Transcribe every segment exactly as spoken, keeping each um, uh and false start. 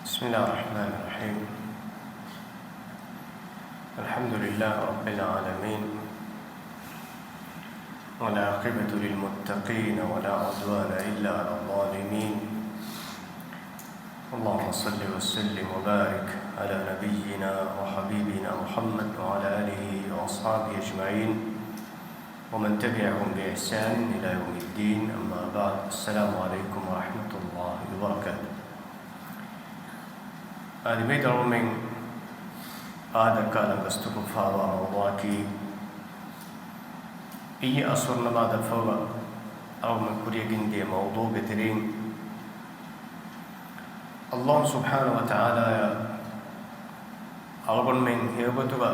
بسم الله الرحمن الرحيم. الحمد لله رب العالمين، والعاقبة للمتقين، ولا عدوان إلا على الظالمين. اللهم صل وسلم وبارك على نبينا وحبيبنا محمد وعلى آله وأصحابه أجمعين، ومن تبعهم بإحسان إلى يوم الدين، أما بعد. السلام عليكم ورحمة الله وبركاته. އާދެ، މިއަދު އަޅުމެން އާދަކާލަން ގަސްތުކޮށްފައިވާ މައުޟޫޢަކީ، އިއްޔެ އަސުރު ނަމާދަށް ފަހުގަ އަޅުމެން ކުރިޔަށް ގެންދިޔަ މައުޟޫޢުގެ ތެރެއިން، ﷲ ސުބްޙާނަހޫ ވަތަޢާލާއާ އަޅުގަނޑުމެން ހެޔޮގޮތުގަ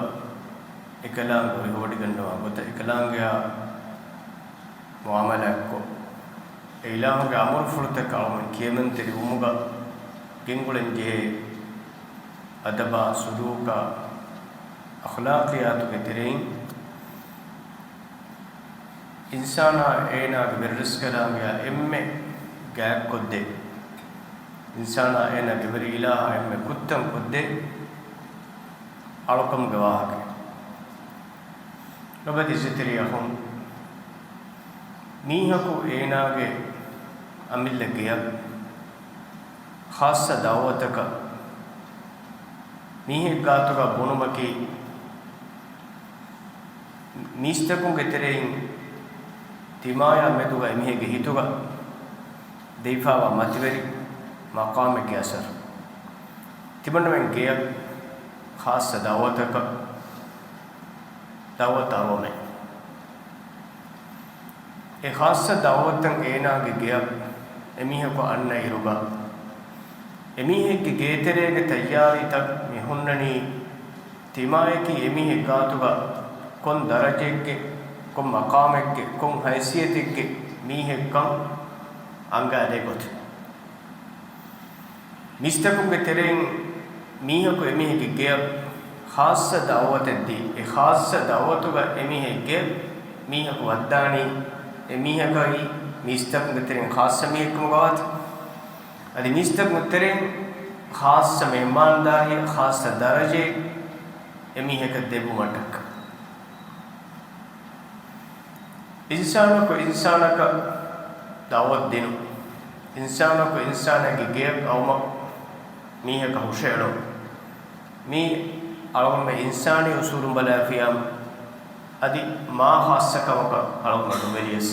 އެކަލާނގެ އޮތް ހޯދިގަންނަވާ ގޮތަށް، އެކަލާނގެއާ މުޢާމަލާތްކޮށް، އެ އިލާހުގެ އަމުރުފުޅުތަކަށް އަޅުމެން ކިޔަމަންތެރިވުމުގަ ގެންގުޅެން ޖެހޭ އަދަބާ، ސުލޫކާ، އަޚްލާޤިއްޔާތުގެ ތެރެއިން، އިންސާނާ އޭނާގެ ވެރިރަސްކަލާނގެއާ އެންމެ ގާތްކޮށްދޭ، އިންސާނާ އޭނާގެ ވެރި އިލާހާ އެންމެ ކުއްތަން ކޮށްދޭ އަޅުކަމުގެ ވާހަކަ. ލޮބުވެތި އިއްޒަތްތެރި އަޚުން، މީހަކު އޭނާގެ އަމިއްލަ ގެޔަށް ޚާއްޞަ ދަޢުވަތަކަށް މީހެއް ގާތުގަ ބުނުމަކީ، މީސްތަކުންގެ ތެރެއިން ތިމާޔާ މެދުގަ އެމީހެއްގެ ހިތުގަ ދެވިފައިވާ މަތިވެރި މަޤާމެއްގެ އަސަރު. ތިމަންނަމެން ގެޔަށް ޚާއްޞަ ދަޢުވަތަކަށް ދަޢުވަތު އަރުވަމޭ. އެ ޚާއްޞަ ދަޢުވަތަށް އޭނާގެ ގެޔަށް އެމީހަކު އަންނަ އިރުގަ، އެމީހެއްގެ ގޭތެރޭގެ ތައްޔާރީތައް މި ހުންނަނީ، ތިމާޔަކީ އެމީހެއް ގާތުގަ ކޮން ދަރަޖައެއްގެ، ކޮން މަޤާމެއްގެ، ކޮން ހައިސިއްޔަތެއްގެ މީހެއްކަން އަންގާދޭ ގޮތެއް. މީސްތަކުންގެ ތެރެއިން މީހަކު އެމީހެއްގެ ގެޔަށް ޚާއްޞަ ދަޢުވަތެއް ދީ، އެ ޚާއްޞަ ދަޢުވަތުގަ އެމީހެއްގެ މީހަކު ވައްދާނީ، އެމީހަކަށް މީސްތަކުންގެ ތެރެއިން ޚާއްޞަ މީހެއްކަމުގަ ވާތީ. އަދި މީސްތަކުންގެ ތެރެއިން ޚާއްޞަ މެހްމާންދާރީ، ޚާއްޞަ ދަރަޖައެއް އެމީހަކަށް ދެއްވުމަށްޓަކާ. އިންސާނަކު އިންސާނަކަށް ދަޢުވަތު ދިނުން، އިންސާނަކު އިންސާނެއްގެ ގެޔަށް އައުމަށް މީހަކަށް ހުށައެޅުން، މީ އަޅުގަނޑުމެން އިންސާނީ އުސޫލުން ބަލާފިޔާ، އަދި މާ ޚާއްޞަ ކަމަކަށް އަޅުގަނޑު ނުބެލިޔަސް،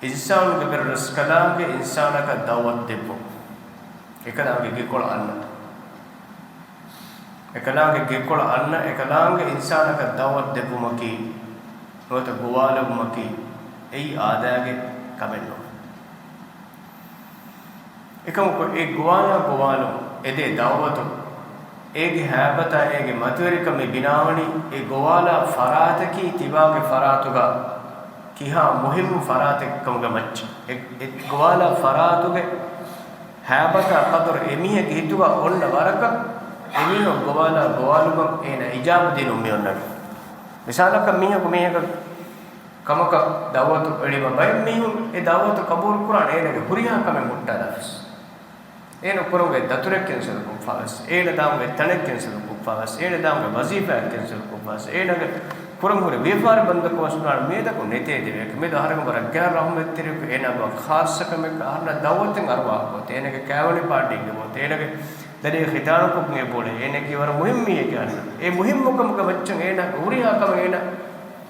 އިންސާނުގެ ވެރިރަސްކަލާނގެ އިންސާނަކަށް ދަޢުވަތު ދެއްވުން، އެކަލާނގެ ގެކޮޅަށް އަންނަ. އެކަލާނގެ ގެކޮޅަށް އަންނަ އެކަލާނގެ އިންސާނަކަށް ދަޢުވަތު ދެއްވުމަކީ، ނުވަތަ ގޮވާލުމަކީ، އެއީ އާދައިގެ ކަމެއް ނޫން. އެކަމަކު، އެ ގޮވާލާ ގޮވާލުން، އެދޭ ދަޢުވަތު، އޭގެ ހައިބަތާ އޭގެ މަތިވެރިކަމެއް ބިނާވަނީ، އެ ގޮވާލާ ފަރާތަކީ ތިބާގެ ފަރާތުގަ ކިހާ މުހިއްމު ފަރާތެއް ކަމުގެ މައްޗަށް. އެ، އެ ގޮވާލާ ފަރާތުގެ ހައިބަތާ ޤަދަރު އެމީހެއްގެ ހިތުގަ އޮންނަ ވަރަކަށް، އެމީހުން ގޮވާލާ ގޮވާލުމަށް އޭނަ އިޖާބަ ދިނުން މި އޮންނަނީ. މިސާލަކަށް މީހަކު މީހަކަށް ކަމަކަށް ދަޢުވަތު އެޅީމަ ބައެއް މީހުން އެ ދަޢުވަތު ޤަބޫލު ކުރާނެ އޭނަގެ ހުރިހާ ކަމެއް ހުއްޓާލާފަސް. އޭނަ ކުރަމުގެ ދަތުރެއް ކެންސަލް ކޮށްފާވެސް، އޭނަ ދާމުގެ ތަނެއް ކެންސަލް ކޮށްފާވެސް، އޭނަ ދާމުގެ ވަޒީފާއެއް ކެންސަލް ކޮށްފާވެސް، އޭނަގެ ކުރަން ހުރި ވިޔަފާރި ބަންދު ކޮށްފާވެސް ނުވާނެ މިއަދަކު ނެތޭ ދެވޭކަށް. މިއަދު އަހަރެން ވަރަށް ގާތް ރަޙުމަތްތެރިއަކު އޭނާ ގޮވާ ޚާއްޞަ ކަމެއް އަހަރެންނަށް ދަޢުވަތެއް އަރުވާ ގޮތެއް، އޭނަގެ ކާވެނި ޕާޓީގެ ގޮތެއް، އޭނަގެ ދަރިއެއް ޚިތާނުކޮށްގެން އެބައުޅޭ، އޭނައަކީ ވަރަށް މުހިއްމު މީހެކޭ އަހަންނަށް. އެ މުހިއްމު ކަމުގެ މައްޗަށް އޭނާގެ ހުރިހާ ކަމެއް އޭނާ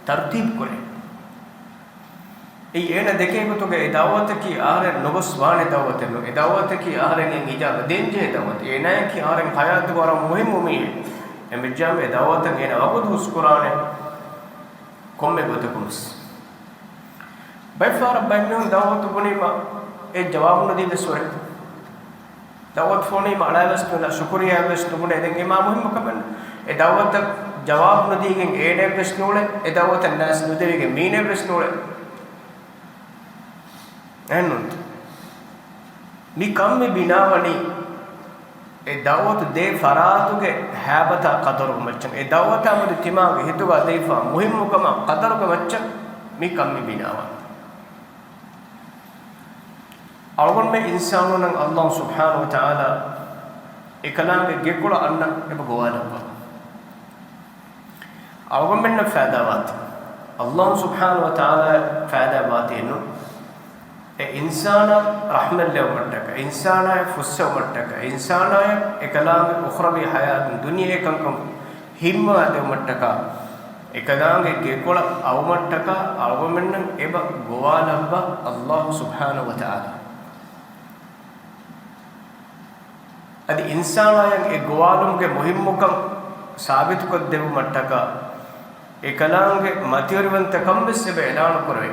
ތަރުތީބު ކުރޭ. އެއީ އޭނާ ދެކޭ ގޮތުގަ އެ ދަޢުވަތަކީ އަހަރެން ނުގޮސް ވާނެ ދަޢުވަތެއް ނޫން. އެ ދަޢުވަތަކީ އަހަރެން އިޖާބަ ދޭންޖެހޭ ދަޢުވަތެއް. އޭނާއަކީ އަހަރެން ހަޔާތުގަ ވަރަށް މުހިއްމު މީހެއް. އެމެއްޖާމަ އެ ދަޢުވަތަށް އޭނާ ވަގުތު ހުސްކުރާނެ ކޮންމެ ގޮތަކުން ވެސް. ބައެއްފަހަރަށް ބައެއް މީހުން ދަޢުވަތު ބުނީމަ އެ ޖަވާބު ނުދީ ވެސް ވަރެ. ދަޢުވަތު ފޮނުވީމަ އަޅާ ވެސް ނުލާ، ޝުކުރިއްޔާ ވެސް ނުބުނޭ. ދެން އެ މާ މުހިއްމު ކަމެއް. އެ ދަޢުވަތަށް ޖަވާބު ނުދީގެން އޭނައެއް ވެސް ނޫޅޭ، އެ ދަޢުވަތަށް ނާސް ނުދެވިގެން މީނައެއް ވެސް ނޫޅޭ. އެހެންނޫންތަ؟ މި ކަން މި ބިނާވަނީ އެ ދަޢުވަތު ދޭ ފަރާތުގެ ހައިބަތާ ޤަދަރުގެ މައްޗަށް، އެ ދަޢުވަތާ މެދު ތިމާގެ ހިތުގަ ދެވިފާ މުހިއްމުކަމާ ޤަދަރުގެ މައްޗަށް މި ކަން މި ބިނާވަނީ. އަޅުގަނޑުމެން އިންސާނުންނަށް އައްލާހު ސުބްޙާނަހު ވަތަޢާލާ އެކަލާނގެ ގެކޮޅަށް އަންނަ އެބަ ގޮވާލައްވާ. އަޅުގަނޑުމެންނަށް ފައިދާވާތީ. އައްލާހު ސުބްޙާނަހު ވަތަޢާލާ ފައިދާވާތީ ނޫން. އެ އިންސާނާ ރަޙްމަތްލެވުމަށްޓަކާ، އިންސާނާޔަށް ފުއްސެވުމަށްޓަކާ، އިންސާނާޔަށް އެކަލާނގެ އުޚްރަވީ ޙަޔާތުން ދުނިޔޭ ކަންކަން ހިންމަވާ ދެވުމަށްޓަކާ، އެކަލާނގެ ގެކޮޅަށް އައުމަށްޓަކާ އަޅުގަނޑުމެންނަށް އެބަ ގޮވާލައްވާ އައްލާހު ސުބްޙާނަހު ވަތަޢާލާ. އަދި އިންސާނާޔަށް އެ ގޮވާލުމުގެ މުހިއްމުކަން ސާބިތުކޮށްދެވުމަށްޓަކާ، އެކަލާނގެ މަތިވެރިވަންތަކަން ވެސް އެބަ އިޢުލާނު ކުރެވޭ.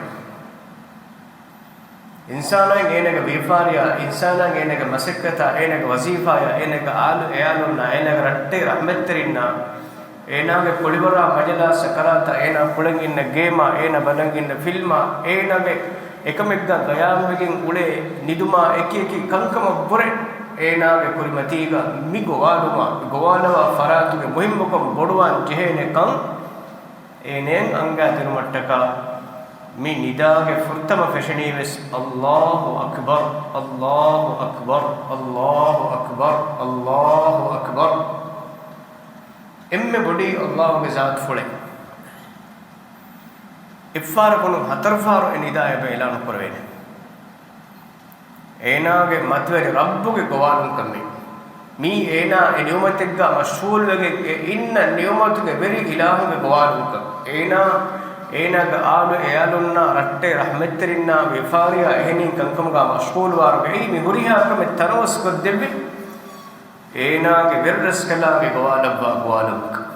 އިންސާނާއަށް އޭނާގެ ވިޔަފާރިއާ، އިންސާނާއަށް އޭނާގެ މަސައްކަތާ، އޭނާގެ ވަޒީފާއާ، އޭނާގެ އާލު އެއާލުންނާ، އޭނާގެ ރައްޓެހި ރަޙްމަތްތެރިންނާ، އޭނާގެ ކުޅިވަރާ މަޖަލާ ސަކަރާތާ، އޭނާ ކުޅެން އިންނަ ގޭމާ، އޭނާ ބަލަން އިންނަ ފިލްމާ، އޭނާގެ އެކަމެއްގަ ގަޔާމްވެގެން އުޅޭ ނިދުމާ، އެކި އެކި ކަންކަމަށްވުރެ އޭނާގެ ކުރިމަތީގަ މި ގޮވާލުމާ، ގޮވާލަވާ ފަރާތުގެ މުހިއްމުކަން ބޮޑުވާން ޖެހޭނެ ކަން އޭނައަށް އަންގާދިނުމަށްޓަކާ، މި ނިދާގެ ފުރަތަމަ ފެށެނީވެސް، އައްލާހު އަކްބަރު، އައްލާހު އަކްބަރު، އައްލާހު އަކްބަރު، އައްލާހު އަކްބަރު. އެންމެ ބޮޑީ އައްލާހުގެ ޒާތުފުޅެއް. އެއްފަހަރަކު ނޫން، ހަތަރު ފަހަރު އެ ނިދާ އެބަ އިޢުލާނު ކުރެވޭނެ. އޭނާގެ މަތިވެރި ރައްބުގެ ގޮވާލުންކަން މީ. މީ އޭނާ އެ ނިޢުމަތެއްގަ މަޝްޣޫލުވެގެން އެ އިންނަ ނިޢުމަތުގެ ވެރި އިލާހުގެ ގޮވާލުންކަން. އޭނާ، އޭނާގެ އާލު އެއާލުންނާ، ރައްޓެ ރަޙްމަތްތެރިންނާ، ވިޔަފާރިއާ އެހެނިން ކަންކަމުގަ މަޝްޣޫލުވާރުގައި މި ހުރިހާ ކަމެއް ތަނަވަސްކޮށްދެއްވި. އޭނާގެ ވެރިރަސްކަލާނގެ ގޮވާލައްވާ ގޮވާލުންކަން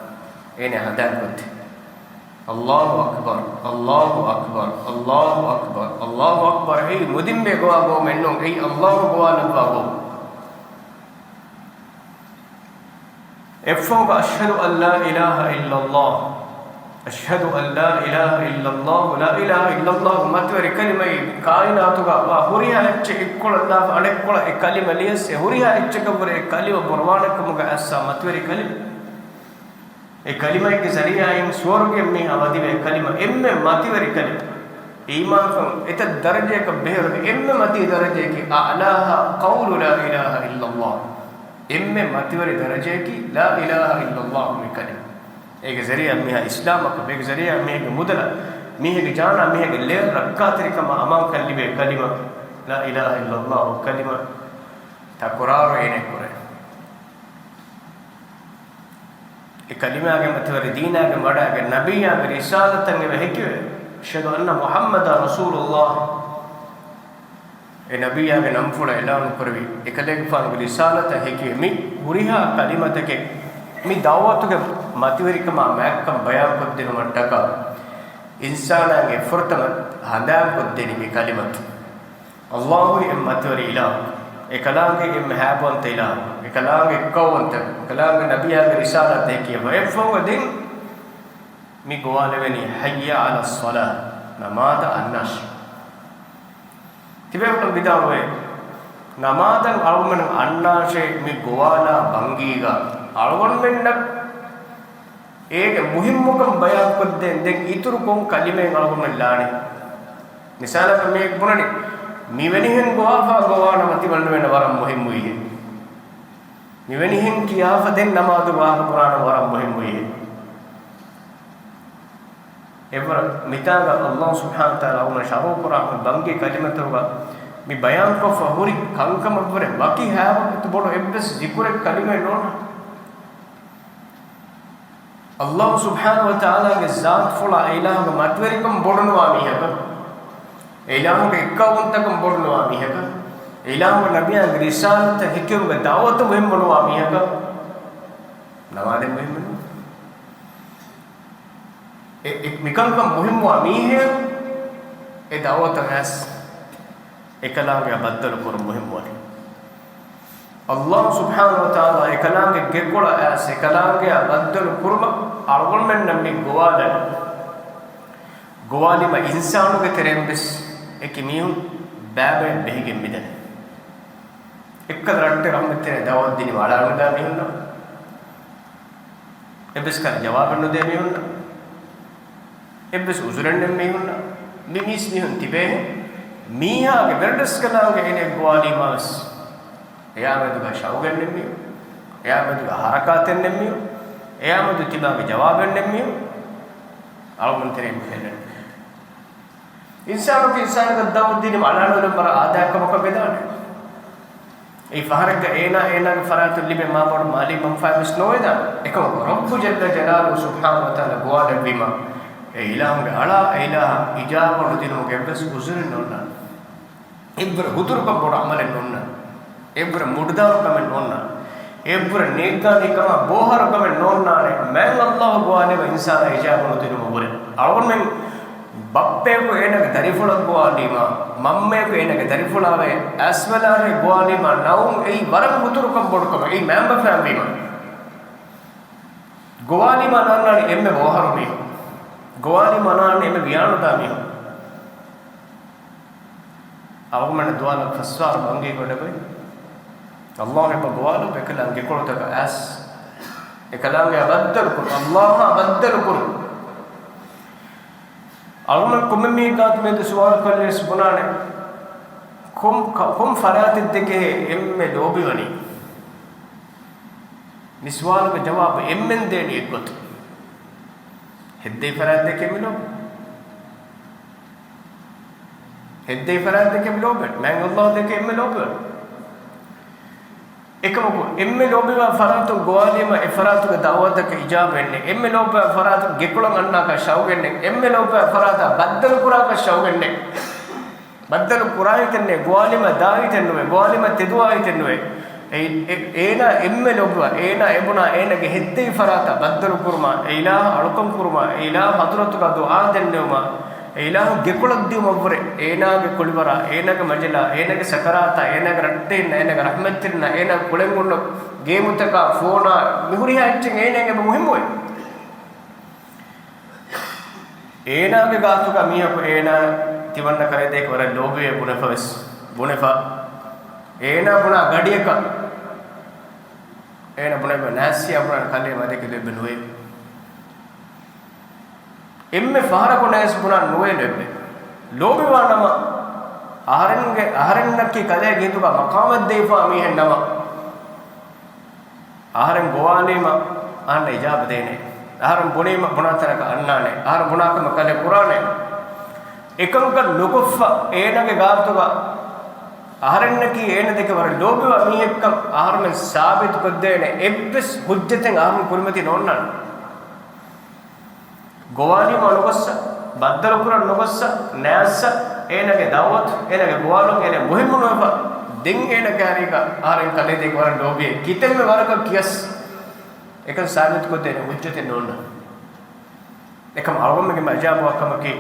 އޭނާ ހަނދާންކޮށްދޭ. އައްލާހު އަކްބަރު، އައްލާހު އަކްބަރު، އައްލާހު އަކްބަރު، އައްލާހު އަކްބަރު. އެއީ މުދިންބޭ ގޮވާ ގޮވަމެއް ނޫން. އެއީ އައްލާހު ގޮވާލައްވާ ގޮވަމެއް. އެއަށްފަހުގަ، އަޝްހަދު އަން ލާ އިލާހަ އިއްލައްލާހު، އަޝްހަދު އަން ލާ އިލާހަ އިއްލައްލާހު، ލާ އިލާހަ އިއްލައްލާހު މަތިވެރި ކަލިމައީ، ކާއިނާތުގަ ވާ ހުރިހާ އެއްޗެއް އެއްކޮޅަށްލާފަ އަނެއްކޮޅަށް އެ ކަލިމަ ލިޔަސް، އެ ހުރިހާ އެއްޗަކަށްވުރެ އެ ކަލިމަ ބުރުވާނެކަމުގަ އައްސާ މަތިވެރި ކަލިމަ. އެ ކަލިމައެއްގެ ޒަރީޢާއިން ސުވަރުގެ މީހާ ވަދެވޭ ކަލިމަ، އެންމެ މަތިވެރި ކަލިމަ. އީމާންކަން އެތައް ދަރަޖައަކަށް ބެހޭ އެންމެ މަތީ ދަރަޖައަކީ، އަޢްލާހާ ޤައުލު ލާ އިލާހަ އިއްލައްލާހު. އެންމެ މަތިވެރި ދަރަޖައަކީ، ލާ އިލާހަ އިއްލައްލާހު މި ކަލިމަ. އޭގެ ޒަރީޢާ މީހާ އިސްލާމްކަން، އޭގެ ޒަރީޢާ މީހެއްގެ މުދަލަށް، މީހެއްގެ ޖާނާ، މީހެއްގެ ލޭން ރައްކާތެރިކަމާ އަމާންކަން ލިބޭ ކަލިމަ، ލާ އިލާހަ އިއްލައްލާހު ކަލިމަ ތަކުރާރު އޭނަ ކުރޭ. އެ ކަލިމާގެ މަތިވެރި ދީނާގެ މަޑާގެ ނަބިއްޔާގެ ރިސާލަތަށް އެބަ ހެކިވޭ، އަޝްހަދު އަންނަ މުޙައްމަދަން ރަސޫލުއްލާހް. އެ ނަބިއްޔާގެ ނަންފުޅަށް އިޢުލާނު ކުރެވި، އެކަލޭގެފާނުގެ ރިސާލަތަށް ހެކިވެ، މި ހުރިހާ ކަލިމަތަކެއް މި ދަޢުވަތުގެ މަތިވެރިކަމާ މާތްކަން ބަޔާންކޮށްދިނުމަށްޓަކާ، އިންސާނާގެ ފުރަތަމަ ހަނދާންކޮށްދެނީ މި ކަލިމަތު. އައްލާހު އެންމެ މަތިވެރި އިލާހު، އެކަލާނގެ އެންމެ ހައިބަވަންތަ އިލާހު، އެކަލާނގެ އެއްކައުވަންތަ، އެކަލާނގެ ނަބިއްޔާގެ ރިސާލަތަށް ހެކިވެ، އެއަށްފަހުގަ ދެން މި ގޮވާލެވެނީ، ޙައްޔަ ޢަލައްޞަލާ، ނަމާދަށް އަންނާށޭ. ތިބޭފުޅުން ވިދާޅުވޭ، ނަމާދަށް އަޅުގަނޑު އަންނާށޭ މި ގޮވާލާ ބަންގީގަ އަޅުގަނޑުމެންނަށް އޭގެ މުހިއްމުކަން ބަޔާންކޮށްދޭން. ދެން އިތުރު ކޮން ކަލިމައެއް އަޅުގަނޑުމެން ލާނީ؟ މިސާލަކަށް މީހަކު ބުނަނީ، މިވެނިހެން ގޮވާފަ ގޮވާނަމަ ތިމަންނަމެންނަށް ވަރަށް މުހިއްމުވީހޭ. މިވެނިހެން ކިޔާފަ ދެން ނަމާދު ވާހަކަ ކުރާނަމަ ވަރަށް މުހިއްމުވީހޭ. އެއްވަރަށް މިތާގަ އައްލާހު ސުބްޙާނަހު ވަތަޢާލާ އަޅުގަނޑަށް ޝަރުޢު ކުރާ ބަންގީ ކަލިމަތަކުގަ މި ބަޔާންކޮށްފަ ހުރި ކަންކަމަށްވުރެ ވަކި ހައިވަގުތު ބޮޑު އެއްވެސް ޒިކުރެއް ކަލިމައެއް ނޯންނާނެ. އައްލާހު ސުބްޙާނަހު ވަތަޢާލާގެ ޒާތުފުޅާ، އެ އިލާހުގެ މަތިވެރިކަން ބޮޑުނުވާ މީހަކަށް، އެ އިލާހުގެ އެއްކައުވަންތަކަން ބޮޑުނުވާ މީހަކަށް، އެ އިލާހުގެ ނަބިއްޔާގެ ރިސާލަތަށް ހެކިވުމުގެ ދަޢުވަތު މުހިއްމުނުވާ މީހަކަށް ނަމާދެއް މުހިއްމުނު. އެ، އެ، މިކަންކަން މުހިއްމުވާ މީހެއް އެ ދަޢުވަތަށް އައިސް އެކަލާނގެއާ ބައްދަލު ކުރުން މުހިއްމުވަނީ. އައްލާހު ސުބްޙާނަހު ވަތަޢާލާ އެކަލާނގެ ގެކޮޅަށް އައިސް އެކަލާނގެއާ ބައްދަލު ކުރުމަށް އަޅުގަނޑުމެންނަށް މި ގޮވާލަނީ. ގޮވާލީމަ އިންސާނުގެ ތެރެއިން ވެސް އެކި މީހުން ބައިބައި ބެހިގެން މިދަނީ. އެއްކަލަ ރައްޓެ ރަޙްމަތްތެރި ދަޢުވަތު ދިނި ވަޅާނުދާ މީހުންނަށް، އެއްވެސް ކަލަ ޖަވާބެއް ނުދޭ މީހުންނަށް، އެއްވެސް އުޒުރެއް ނެތް މީހުންނަށް، މި މީސް މީހުން ތިބޭހެން. މީހާގެ ވެރިޑްރެސްކަލާނގެ އޭނަ ގޮވާލީމާވެސް، އެޔާމެދުގަ ޝައުގެއްނެއްމިއު، އެޔާމެދުގަ ހަރަކާތެއްނެއްމިއު، އެޔާމެދު ތިބާގެ ޖަވާބެއްނެއްމިއު، އަޅުގަނޑު ތެރެއިން މި ފެންނަނީ. އިންސާނަކު އިންސާނަކަށް ދައުވަތު ދީނީމަ އަޅާނުލަން ވަރަށް އާދައަކަށް ވެދާނެ. އެއީ ފަހަރެއްގަ އޭނާ އޭނާގެ ފަރާތުން ލިބޭ މާބޮޑު މާލީ މަންފާއެއްވެސް ނޯވެދާނެ. އެކަމަކު ރައްބު ޖައްލަ ޖަލާލުހު ސުބްޙާނަހު ވަތަޢާލާ ގޮވާލެއްވީމަ، އެ އިލާހުގެ އަޅާ، އެ އިލާހަށް އިޖާބަ ނުދިނުމުގެ އެއްވެސް ޢުޛުރެއް ނޯންނާނެ. އެއްވުރެ ހުތުރުކަން ބޮޑު ޢަމަލެއް ނޯންނާނެ. އެއްވުރެ މުޑުދާރު ކަމެއް ނޯންނާނެ. އެއްވުރެ ނޭއްގާނީ ކަމާ ބޯހާރު ކަމެއް ނޯންނާނެ. މާތް ﷲ ގޮވާލީމަ އިންސާނާ އިޖާބަ ނުދިނުމަށްވުރެ. އަޅުގަނޑުމެން ބައްޕަޔަކު އޭނާގެ ދަރިފުޅަށް ގޮވާލީމަ، މަންމަޔަކު އޭނާގެ ދަރިފުޅާވެ، އައިސްވެލާރޭ ގޮވާލީމަ، ނައުން އެއީ ވަރަށް ހުތުރުކަން ބޮޑު ކަމެއް. އެއީ މާބަފައިން ވީމަ. ގޮވާލީމަ ނާންނާނެ އެންމެ ބޯހާރު މީހުން. ގޮވާލީމަ ނާންނާނެ އެންމެ ވިޔާނުދާ މީހުން. އަޅުގަނޑު ދުވާލަށް ފަސްވާރު ބަންގި ގޮޑަބައި. ﷲ އެބަ ގޮވާލު އެކަލާނގެ ގެކޮޅުތަކަށް އައިސް. އެކަލާނގެ ބައްދަލުކުރު. ﷲ އާ ބައްދަލުކުރު. އަޅުގަނޑު ކޮންމެ މީހެއް ގާތު މިއަދު ސުވާލު ކޮށްލިޔަސް ބުނާނެ. ކޮން، ކޮން ފަރާތެއް ދެކެ އެންމެ ލޯބިވަނީ؟ މި ސުވާލުގެ ޖަވާބު އެންމެން ދޭނީ އެއްގޮތަށް. ހެއްދެވި ފަރާތް ދެކެ އެންމެ ލޯބި. ހެއްދެވި ފަރާތް ދެކެ އެންމެ ލޯބި. މާތް ﷲ ދެކެ އެންމެ ލޯބި. އެކަމަކު އެންމެ ލޯބިވާ ފަރާތުން ގޮވާލީމަ އެ ފަރާތުގެ ދަޢުވަތަކަށް އިޖާބަވެންނެ. އެންމެ ލޯބިވާ ފަރާތުން ގެކޮޅަށް އަންނާކަށް ޝައުގެއްނެ. އެންމެ ލޯބިވާ ފަރާތާ ބައްދަލުކުރާކަށް ޝައުގެއްނެ. ބައްދަލު ކުރާ އެތެއްނުވެ، ގޮވާލީމަ ދާ އެތެއްނުވެ، ގޮވާލީމަ ތެދުވާ އެތެއްނުވެ. އެ، އެ، އޭނާ އެންމެ ލޯބިވާ، އޭނާ އެބުނާ އޭނާގެ ހެއްދެވި ފަރާތާ ބައްދަލު ކުރުމާ، އެ އިލާހަށް އަޅުކަން ކުރުމާ، އެ އިލާހު ޙަޟްރަތުގަ ދުޢާ ދެންނެވުމާ، އެ އިލާހު ގެކޮޅަށް ދިޔުމަށްވުރެ، އޭނާގެ ކުޅިވަރާ، އޭނާގެ މަޖަލާ، އޭނާގެ ސަކަރާތާ، އޭނާގެ ރައްޓެހިންނާ، އޭނާގެ ރަޙްމަތްތެރިންނާ، އޭނާގެ ކުޅެން އޮންނަ ގޭމުތަކާ، ފޯނާ، މިހުރިހާ އެއްޗެއް އޭނާއަށް އެބަ މުހިއްމުވޭ. އޭނާގެ ގާތުގަ މީހަކު އޭނާ ތިމަންނަ ކަލޭދޭކެ ވަރަށް ލޯބިވޭ ބުނެފަ ވެސް، ބުނެފަ. އޭނާ ބުނާ ގަޑިއަކަށް އޭނާ ބުނެ ނާސިޔާ ބުނާ ކަލޭ މަދެކެ ލެއްބެ ނުވޭ. އެންމެ ފަހަރަކު ނަޔަސް ބުނާ ނުވޭ ލެއްބެ. ލޯބިވާ ނަމަ، އަހަރެންގެ، އަހަރެންނަކީ ކަލޭގެ ހިތުގަ މަޤާމަށް ދެވިފާ މީހެއް ނަމަ، އަހަރެން ގޮވާލީމަ އަހަންނަށް އިޖާބަ ދޭނެ. އަހަރެން ބުނީމަ ބުނާ ތަނަކަށް އަންނާނެ. އަހަރެން ބުނާ ކަމަށް ކަލޭ ކުރާނެ. އެކަންކަން ނުކޮށްފަ އޭނަގެ ގާތުގަ އަހަރެންނަކީ އޭނަ ދެކެ ވަރަށް ލޯބިވާ މީހެއްކަން އަހަރުމެން ސާބިތު ކޮށްދޭނެ އެއްވެސް ހުއްޖަތެއް އަހަރުމެން ކުރިމަތި ނޯންނާނެ. ގޮވާލީމަ ނުގޮއްސަ، ބައްދަލުކުރަން ނުގޮއްސަ، ނާއްސަ، އޭނަގެ ދަޢުވަތު، އޭނަގެ ގޮވާލުން އޭނަ މުހިއްމު ނުވެފަ، ދެން އޭނަ ކާރީގަ އަހަރެން ކަލޭދޭކެ ވަރަށް ލޯބިވޭ. ކިތަންމެ ވަރަކަށް ކިޔަސް އެކަން ސާބިތުކޮށްދޭނެ ހުއްޖަތެއް ނޯންނާނެ. އެކަމް އަޅުގަނޑުމެންގެ އިޖާބަވާ ކަމަކީ،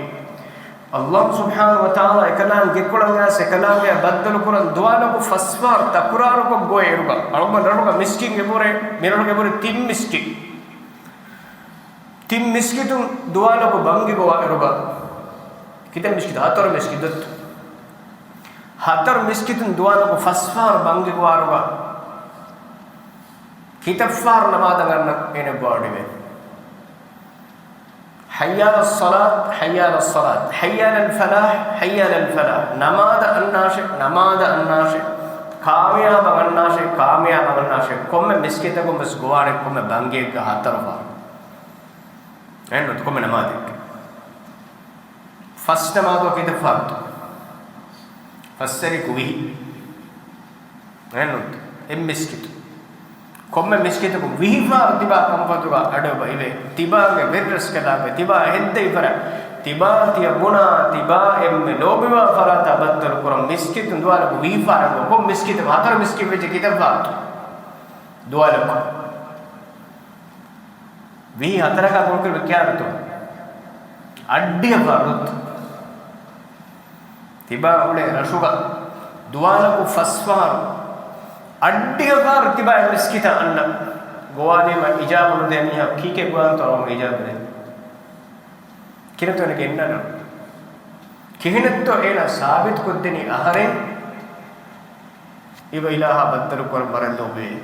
ﷲ ސުބްޙާނަހު ވަތަޢާލާ އެކަލާނގެ ގެކޮޅަށް އައިސް އެކަލާނގެއާ ބައްދަލުކުރަން ދުވާލަކު ފަސްވާރު ތަކުރާރުކޮށް ގޮވޭ އިރުގަ، އަޅުގަނޑު ރަށުގަ މިސްކިތް އެބަހުރޭ، މިރަށުގަ އެބަހުރޭ ތިން މިސްކިތް. ތިން މިސްކިތުން ދުވާލަކު ބަންގި ގޮވާ އިރުގަ، ކިތައް މިސްކިތް؟ ހަތަރު މިސްކިތް ދޮއްތު. ހަތަރު މިސްކިތުން ދުވާލަކު ފަސް ފަހަރު ބަންގި ގޮވާ އިރުގަ، ކިތައް ފަހަރު ނަމާދަށް އަންނަ އޭނަ ގޮވާލެވޭ؟ حي على الصلاة، حي على الصلاة، حي على الفلاح، حي على الفلاح. ނަމާދަށް އަންނާށޭ، ނަމާދަށް އަންނާށޭ، ކާމިޔާބަށް އަންނާށޭ، ކާމިޔާބަށް އަންނާށޭ. ކޮންމެ މިސްކިތަކުން ވެސް ގޮވާނެ ކޮންމެ ބަންގިއެއްގަ ހަތަރު ފަހަރު. އެހެންނު ކޮންމެ ނަމާދެއްގަ. ފަސް ނަމާދު ކިތައް ފަހަރުތޯ؟ ފަސްސަރިކު ވިހި. އެހެންނު އެއް މިސްކިތު. ކޮންމެ މިސްކިތަކު ވިހި ފަހަރު ތިބާ ކަންފަތުގަ އަޑު އެބަ އިވޭ. ތިބާގެ ވެރިރަސްކަލާނގެ، ތިބާ ހެއްދެވި ފަރާތް، ތިބާ ތިޔަ ބުނާ، ތިބާ އެންމެ ލޯބިވާ ފަރާތާ ބައްދަލު ކުރަން މިސްކިތުން ދުވާލަކު ވިހި ފަހަރަށް ގޮވާ. ކޮން މިސްކިތަކު؟ ހަތަރު މިސްކިތް ވެއްޖެ ކިތައް ފަހަރުތޯ؟ ދުވާލަކު. ވިހި ހަތަރަކާ ކުރުކުރު ކިޔާރުތޯ؟ އައްޑިހަ ފަހަރުތޯ؟ ތިބާ އުޅޭ ރަށުގަ ދުވާލަކު ފަސް ފަހަރު، އައްޑިހަ ފަހަރު ތިބާ އެ މިސްކިތަށް އަންނަ ގޮވާލީމަ އިޖާބަ ނުދޭ މީހާ ކީކޭ ގޮވާންތޯ އަޅުގަނޑު އިޖާބަ ދޭ؟ ކިހިނެއްތޯ އޭނަ ގެންނަން؟ ކިހިނެއްތޯ އޭނަ ސާބިތު ކޮށްދެނީ އަހަރެން އިބަ އިލާހާ ބައްދަލު ކުރަން ވަރަށް ލޯބިވޭ؟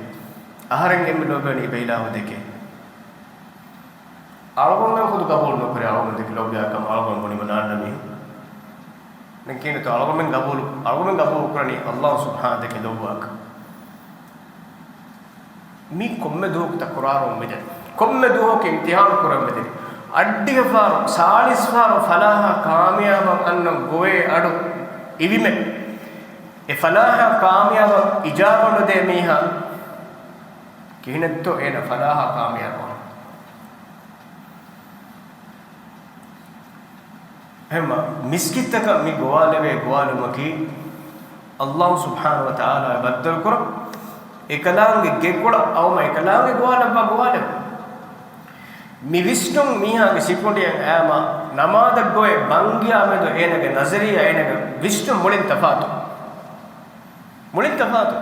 އަހަރެން އެންމެ ލޯބިވަނީ އިބަ އިލާހު ދެކެ. އަޅުގަނޑުމެން ޚުދު ޤަބޫލު ނުކުރޭ އަޅުގަނޑު ދެކެ ލޯބިވާ ކަމަށް އަޅުގަނޑު ބުނީމަ ނާންނަ މީހުން. ދެން ކިހިނެއްތޯ އަޅުގަނޑުމެން ގަބޫލު، އަޅުގަނޑުމެން ގަބޫލު ކުރަނީ ﷲ ސުބްޙާނަހޫ ވަތަޢާލާގެ ލޯބިއަކަށް. މީ ކޮންމެ ދުވަހަކު ތަކުރާރުވަމުން މިދަނީ. ކޮންމެ ދުވަހަކު އިމްތިޙާނު ކުރަމުން މިދަނީ. އައްޑިހަ ފަހަރު، ސާޅީސް ފަހަރު ފަލާޙަށް ކާމިޔާބަށް އަންނަ ގޮވޭ އަޑު އިވިމެ. އެ ފަލާޙަށް ކާމިޔާބަށް އިޖާބަ ނުދޭ މީހާ ކިހިނެއްތޯ އޭނަ ފަލާޙަށް ކާމިޔާބު ވާނީ. އެހެންމަ މިސްކިތަކަށް މި ގޮވާލެވޭ ގޮވާލުމަކީ، ﷲ ސުބްޙާނަހޫ ވަތަޢާލާ ބައްދަލުކުރަން، އެކަލާނގެ ގެކޮޅަށް އައުމަށް އެކަލާނގެ ގޮވާލައްވާ ގޮވާލެއްވުން. މި ވިސްނުން މީހާގެ ސިކުނޑިއަށް އައިމަ، ނަމާދަށް ގޮވޭ ބަންގިޔާ މެދު އޭނަގެ ނަޒަރިއްޔާ، އޭނަގެ ވިސްނުން މުޅިން ތަފާތު. މުޅިން ތަފާތު.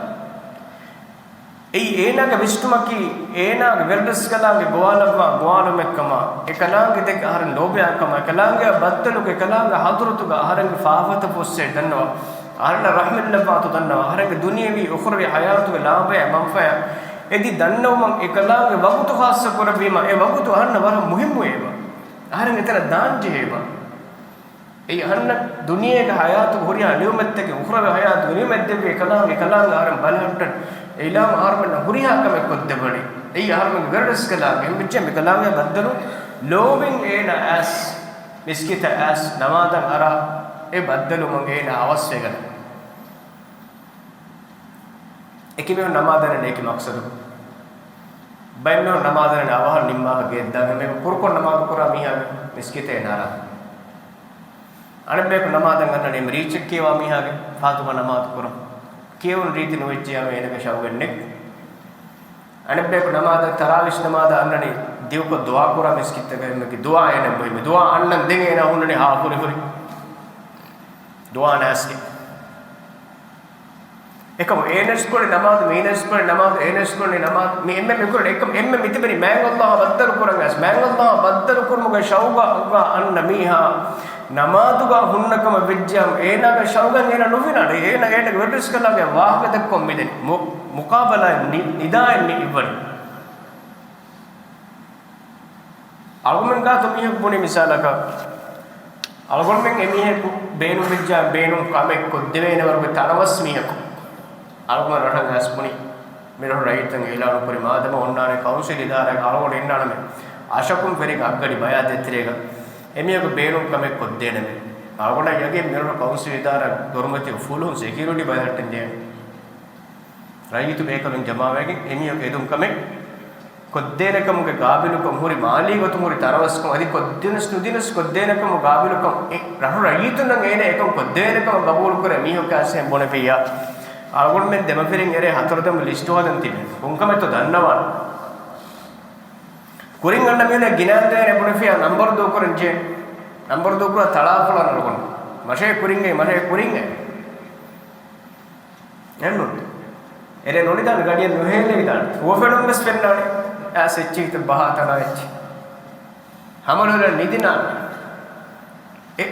އެއީ އޭނާގެ ވިސްނުމަކީ، އޭނާގެ ވެރިރަސްކަލާނގެ ގޮވާލައްވާ ގޮވާލުމެއްކަމާ، އެކަލާނގެ ދެކެ އަހަރެން ލޯބިޔާކަމާ، އެކަލާނގެއާ ބައްދަލުގެ، އެކަލާނގެ ޙަޟްރަތުގަ އަހަރެންގެ ފާފަތައް ފުއްސޭ ދަންނަވާ، އަހަރެންނަށް ރަޙްމަތް ލައްވާތޯ ދަންނަވާ، އަހަރެންގެ ދުނިޔެވީ އުޚްރަވީ ޙަޔާތުގެ ލާބަޔާ މަންފާޔާ އެދި ދަންނަވުމަށް އެކަލާނގެ ވަގުތު ޚާއްޞަ ކުރެއްވީމަ، އެ ވަގުތު އަހަންނަށް ވަރަށް މުހިއްމު އެބަ. އަހަރެން އެތަނަށް ދާން ޖެހޭބަ. އެއީ އަހަންނަށް ދުނިޔޭގެ ޙަޔާތުގެ ހުރިހާ ނިޢުމަތްތަކެއް، އުޚްރަވީ ޙަޔާތުގެ ނިޢުމަތް ދެއްވި އެކަލާނގެ، އެކަލާނގެ އަހަރެން ބަލަހައްޓަން، އެ އިލާހު އަހަރުމެންނަށް ހުރިހާ ކަމެއް ކޮށްދެއްވަނީ. އެއީ އަހަރުމެންގެ ވެރިރަސްކަލާނގެ، އެހެންވެއްޖެ މިކަލާނގެ ބައްދަލު ލޯބިން އޭނަ އައިސް މިސްކިތަށް އައިސް ނަމާދަށް އަރާ، އެ ބައްދަލުމަށް އޭނަ ހަވަސްވެގަނެ. އެކި މީހުން ނަމާދަށް އަންނަނީ އެކި މަޤްޞަދު. ބައެއް މީހުން ނަމާދަށް އަންނަނީ އަވަހަށް ނިންމާފަ ގެއަށް ދާން. އެމީހުން ކުރުކޮށް ނަމާދު ކުރާ މީހާގެ މިސްކިތަށް އޭނަ އަރާ. އަނެއްބަޔަކު ނަމާދަށް އަންނަނީ ރީއްޗެއް ކިޔަވާ މީހާގެ ފަހަތުގަ ނަމާދު ކުރަން. ކިޔެވުނު ރީތި ނުވެއްޖެޔާ އޭނަގެ ޝައުގެއް ނެތް. އަނެއްބަޔަކު ނަމާދަށް، ތަރާވީހް ނަމާދަށް އަންނަނީ ދިގުކޮށް ދުޢާ ކުރާ މިސްކިތަކަށް. އެންމެ ދުޢާ އޭނަ މުހިއްމު. ދުޢާ އަންނަން ދެން އޭނަ ހުންނަނީ ހާ ފުރިފުރި ދުޢާ ނާސްގެ. އެކަމު އޭނަސް ކުރި ނަމާދު، މީނަސް ކުރި ނަމާދު، އޭނަސް ކުރި ނަމާދު، މި އެންމެ މި ކުރި އެކަމު އެންމެ މިތިބެނީ މާތް ﷲ ބައްދަލު ކުރަން އައިސް، މާތް ﷲ ބައްދަލު ކުރުމުގެ ޝައުގަށް އަންނަ މީހާ ނަމާދުގަ ހުންނަ ކަމަށް ވެއްޖިއްޔާ، އޭނާގެ ޝައުގަށް އޭނާ ނުފިނާނެ. އޭނާ އޭނާގެ ވެރިރަސްކަލާނގެ ވާހަކަ ދެއްކޮށް މިދެނީ. މު-، މުޤާބަލާއެއް ނި-، ނިދާއެއް މި އިއްވަނީ. އަޅުގަނޑުމެން ގާތު މީހަކު ބުނި މިސާލަކަށް، އަޅުގަނޑުމެން އެމީހަކު ބޭނުންވެއްޖާ ބޭނުން ކަމެއް ކޮށްދެވޭނެ ވަރުގެ ތަނަވަސް މީހަކު. އަޅުގަނޑު ރަށަށް އައިސް ބުނި، މި ރަށު ރައްޔިތުން އިޢުލާނު ކުރި މާދަމާ އޮންނާނެ ކައުންސިލް އިދާރާގެ އަޅުގަނޑު އިންނާނަމޭ، އަށަކުން ވެރިގެ އަށްގަޑި ބަޔާ ދޭތެރޭގަ އެމީހަކު ބޭނުން ކަމެއް ކޮށްދޭނަމޭ. އަޅުގަނޑަށް ޔަގީން މި ރަށު ކައުންސިލް އިދާރާ ދޮރުމަތީގަ ފުލުހުން ސެކިއުރިޓީ ބަލަހައްޓަން ޖެހޭނެ. ރައްޔިތު ބޭކަލުން ޖަމާވެގެން އެމީހަކު އެދުން ކަމެއް ކޮށްދޭނެކަމުގެ ގާބިލުކަން ހުރި، މާލީ ގޮތުން ހުރި ތަނަވަސްކަން އަދި ކޮށްދިނަސް ނުދިނަސް ކޮށްދޭނެކަމުގެ ގާބިލުކަން އެ ރަށު ރައްޔިތުންނަށް އޭނަ އެކަން ކޮށްދޭނެކަމަށް ގަބޫލުކުރޭ މީހަކަށް އައިސް ބުނެފިއްޔާ، އަޅުގަނޑުމެން ދެމަފިރިން އެރޭ ހަތަރު ދަމު ލިސްޓު ހަދަން ތިބެ ކޮންކަމެއްތޯ ދަންނަވާނެ. ކުރިން އަންނަ މީހުންނަށް ގިނައިން ދޭނެ ބުނެފިއްޔާ ނަންބަރު ދޫކުރަން ޖެހޭ. ނަންބަރު ދޫކުރާ ތަޅާފޮޅާ ނުގުން. މަށޭ ކުރިންގައި، މަށޭ ކުރިންގައި. އެންނުން. އެރޭ ނޮނިދާނެ ގަޑިއަށް ނުހޭލެވިދާނެ. ހުވަފެނުން ވެސް ފެންނާނެ. އައިސް އެއްޗެހިތައް ބަހާ ތަނާ އެއްޗެއް. ހަމަލޮލަށް ނިދިނާނެ. އެ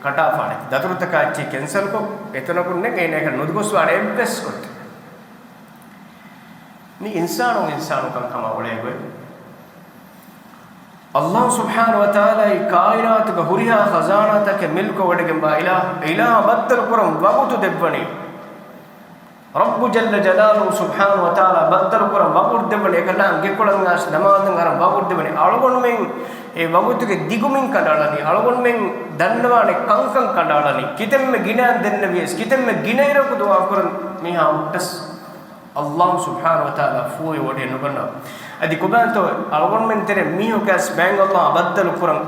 ކަޓާފާނެ. ދަތުރުތަކާ އެއްޗެއް ކެންސަލްކޮށް، އެތަނަކުން ނެގެ އޭނަ އެކަން ނުދުގޮސްވާނެ އެއްވެސް ގޮތެއް. މި އިންސާނު އިންސާނުކަން ކަމާ އުޅޭ ގޮތް. ﷲ ސުބްޙާނަހޫ ވަތަޢާލާ އެ ކާއިނާތުގެ ހުރިހާ ޚަޒާނާތަކެއް މިލްކުވެވޮޑިގެންވާ އިލާހު، އިލާހަށް ބައްދަލު ކުރަން ވަގުތު ދެއްވަނީ. ރައްބު ޖައްލަ ޖަލާލުހު ސުބްޙާނަހޫ ވަތަޢާލާ ބައްދަލު ކުރަން ވަގުތު ދެއްވަނީ، އެކަލާނގެ ގެކޮޅަށް އައިސް ނަމާދަށް އަރަން ވަގުތު ދެއްވަނީ. އަޅުގަނޑުމެން އެ ވަގުތުގެ ދިގުމިން ކަނޑައަޅަނީ، އަޅުގަނޑުމެން ދަންނަވާނެ ކަންކަން ކަނޑައަޅަނީ، ކިތަންމެ ގިނައިން ދެންނެވިޔަސް، ކިތަންމެ ގިނައިރަކު ދުޢާ ކުރަން މީހާ ހުއްޓަސް. ﷲ ސުބްޙާނަހޫ ވަތަޢާލާ ފޫހި ވޮޑިއެއް ނުގަންނަވާ. އަދި ކޮބާތޯ އަޅުގަނޑުމެން ތެރޭ މީހަކަސް މާތް ﷲ ބައްދަލު ކުރަން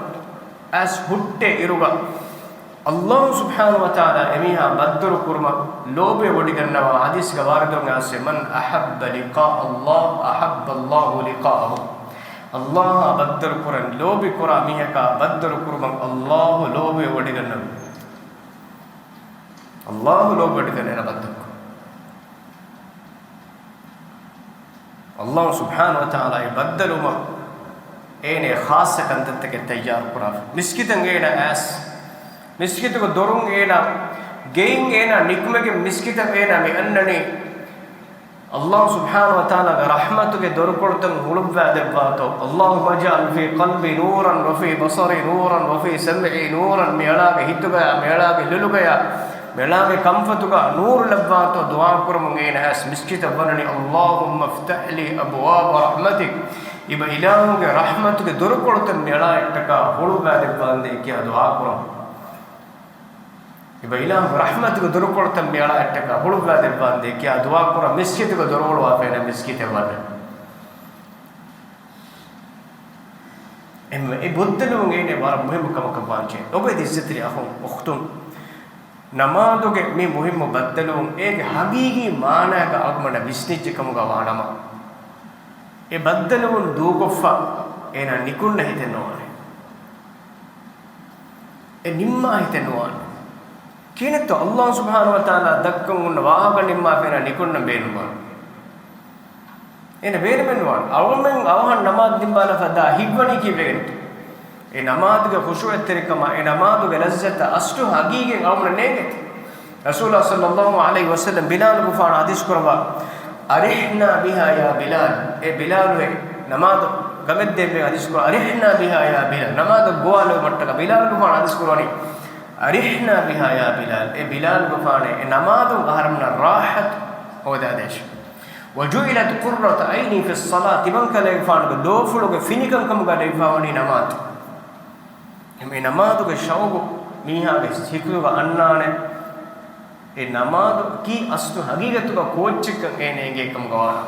އައިސް ހުއްޓޭ އިރުގަ، ﷲ ސުބްޙާނަހޫ ވަތަޢާލާ އެމީހާ ބައްދަލު ކުރުމަށް ލޯބިވެވޮޑިގަންނަވާ. ޙަދީޘްގަ ވާރިދުވެގެން އައިސް، مَنْ أَحَبَّ لِقَاءَ اللَّهِ أَحَبَّ اللَّهُ لِقَاءَهُ. ﷲ އާ ބައްދަލު ކުރަން ލޯބި ކުރާ މީހަކާ ބައްދަލު ކުރުމަށް ﷲ ލޯބިވެވޮޑިގަންނަވާ. ﷲ ލޯބިވެވޮޑިގަންނަވާ ބައްދަލު ކުރުން. ﷲ ސުބްޙާނަހޫ ވަތަޢާލާ އެ ބައްދަލުވުމަށް އޭނަ ޚާއްޞަ ކަންތައްތަކެއް ތައްޔާރު ކުރާފަ. މިސްކިތަށް އޭނަ އައިސް، މިސްކިތުގެ ދޮރުން އޭނަ، ގެއިން އޭނަ ނިކުމެގެން މިސްކިތަށް އޭނަ މި އަންނަނީ. އައްލާހު ސުބްޙާނަހު ވަތަޢާލާގެ ރަޙްމަތުގެ ދޮރުކޮޅުތައް ހުޅުއްވާދެއްވާތޯ. اللهم اجعل في قلبي نورا وفي بصري نورا وفي سمعي نورا. މިއަޅާގެ ހިތުގަޔާ، މިއަޅާގެ ލޮލުގަޔާ، މިއަޅާގެ ކަންފަތުގަ ނޫރު ލައްވާތޯ ދުޢާ ކުރަމުން އޭނަ އައިސް މިސްކިތަށް ވަނަނީ، اللهم افتح لي أبواب رحمتك. އިބަ އިލާހުގެ ރަޙްމަތުގެ ދޮރުކޮޅުތައް މިއަޅާއަށްޓަކާ ހުޅުއްވާދެއްވާނދޭ ކިޔާ ދުޢާ ކުރަމުން. އިބަ އިލާހުގެ ރަޙްމަތުގެ ދޮރުކޮޅުތައް މިއަޅާއަށްޓަކާ ހުޅުއްވާދެއްވާނދޭ ކިޔާ ދުޢާ ކުރަން މިސްކިތުގެ ދޮރު ހުޅުވާފައިނަ މިސްކިތެއް ވަންނަން. އެހެންވެ، އެ ބައްދަލުވުން އޭނަ ވަރަށް މުހިއްމު ކަމަކަށް ވާންޖެހޭ. ލޮބުވެތި އިއްޒަތްތެރި އަޚުން، އުޚްތުން، ނަމާދުގެ މި މުހިއްމު ބައްދަލުވުން އޭގެ ހަގީގީ މާނައިގަ އަޅުގަނޑަށް ވިސްނިއްޖެ ކަމުގަ ވާނަމަ، އެ ބައްދަލުވުން ދޫކޮށްފަ އޭނަ ނިކުންނަ ހިތެއް ނުވާނެ. އެ ނިންމާ ހިތެއް ނުވާނެ. ކިހިނެއްތޯ އައްލާހު ސުބްޙާނަހު ވަތަޢާލާ ދައްކަން އޮންނަ ވާހަކަ ނިންމާފައިނަ ނިކުންނަން ބޭނުންވާނެ. އޭނަ ބޭނުމެއް ނުވާނެ. އަޅުގަނޑުމެން އަވަހަށް ނަމާދު ނިންމާލާފަ ދާ ހިތްވަނީ ކީއްވެގެންތޯ؟ އެ ނަމާދުގެ ޚުޝޫޢަތްތެރިކަމާ، އެ ނަމާދުގެ ލައްޒަތަށް އަސްލު ހަގީގަތް އަޅުގަނޑަށް ނޭނގޭތަ؟ ރަސޫލާ ޞައްލައްލާހު ޢަލައިހި ވަސައްލަމް ބިލާލުގެފާނަށް ޙަދީޘް ކުރައްވާ، أرحنا بها يا بلال. އޭ ބިލާލު، އެ ނަމާދު ގަމެއްދޭންވެ ޙަދީޘް ކުރައްވާ، أرحنا بها يا بلال. ނަމާދަށް ގޮވާލެވުމަށްޓަކާ ބިލާލުގެފާނަށް ޙަދީޘް ކުރަނީ، أرحنا بها يا بلال. އޭ ބިލާލުގެފާނޭ، އެ ނަމާދުން އަހަރެމެންނަށް ރާޙަތު ހޯދާދޭށޭ. وجعلت قرة عيني في الصلاة. ތިމަންކަލޭގެފާނުގެ ލޯފުޅުގެ ފިނިކަން ކަމުގަ ލެވިފަވަނީ ނަމާދު. އެހެން އެ ނަމާދުގެ ޝައުގު މީހާގެ ހިތުގަ އަންނާނެ. އެ ނަމާދު ކީ އަސްލު ހަގީގަތުގަ ކޯއްޗެއްކަން އޭނަ އެނގޭ ކަމުގަ ވާނަމަ،